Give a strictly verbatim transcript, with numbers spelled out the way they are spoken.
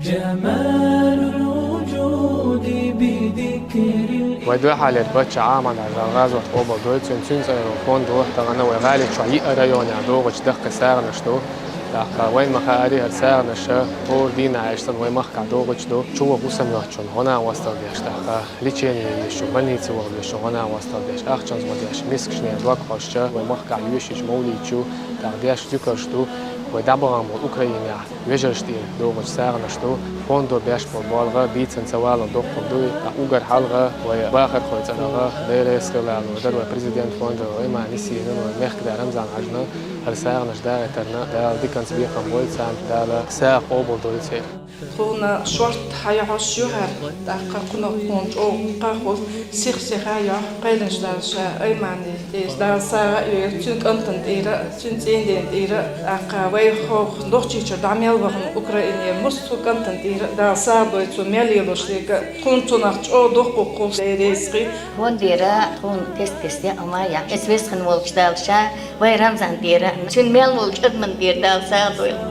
Вай дуьххьарлера паччахь Ӏамадаш Дала гӀазот къобалдойла цуьнан, цуьнан цӀерагӀа фондо тахана вай гӀали чохь йиъ районехь догӀучу даккхий сагӀанаш ду. ТӀаккха вайна ма-хаъара, хӀара сагӀанаш хӀора дийнахь санна вай махкахь догӀуш ду. Чувахь хӀусам йоцучунна гӀо-накъосталла деш, тӀаккха лечение езачунна, больнице вахана везачунна гӀо-накъосталла деш, ахчанца гӀо деш, мискачунна дог хьожуш, вай махкахь йоьшуш йолчу мовлидчу, тӀаккха деш зуькарш ду. Вай дӀабахана болу Украинехь вежаршна тӀера догӀучу сагӀанаш ду. Фондо беш болу болх бийцина ца валале доккха ду. ТӀаккха уггар хьалха вай бахархойн цӀарах дерриг схьа лелош дара вай президент фонда Аймани Синан, вай мехкада Рамзан Хьаьжина хӀара сагӀанаш дахийтарна Дала диканца бекхам бойла царна, Дала сагӀа къобалдойла церан. Тхуна шорта хьайохьуш ю хӀара, тӀаккха кхунах тхуна чӀогӀа кхаххула, сих-сиха йохьу кхелинчу Дала ша Аймани тӀера Дала сагӀа а йойла цуьнан кӀантана тӀера, цуьнан цӀийнан дена тӀера, тӀаккха вай хӀокху Нохчийчуьра дӀа мел вахана Украинера массо а кӀантана тӀера Дала сагӀа дойла, цо мел лелош дерг а, тхуна цунах чӀогӀа доккха кхуссу Дела реза хуьлда. Тхуна тӀера, тхуна тесна-тесна яа ма яа. Иза веза хинна волчу Дала ша вай Рамзан тӀера, цуьнан мел волчу адамна тӀера Дала сагӀа дойла.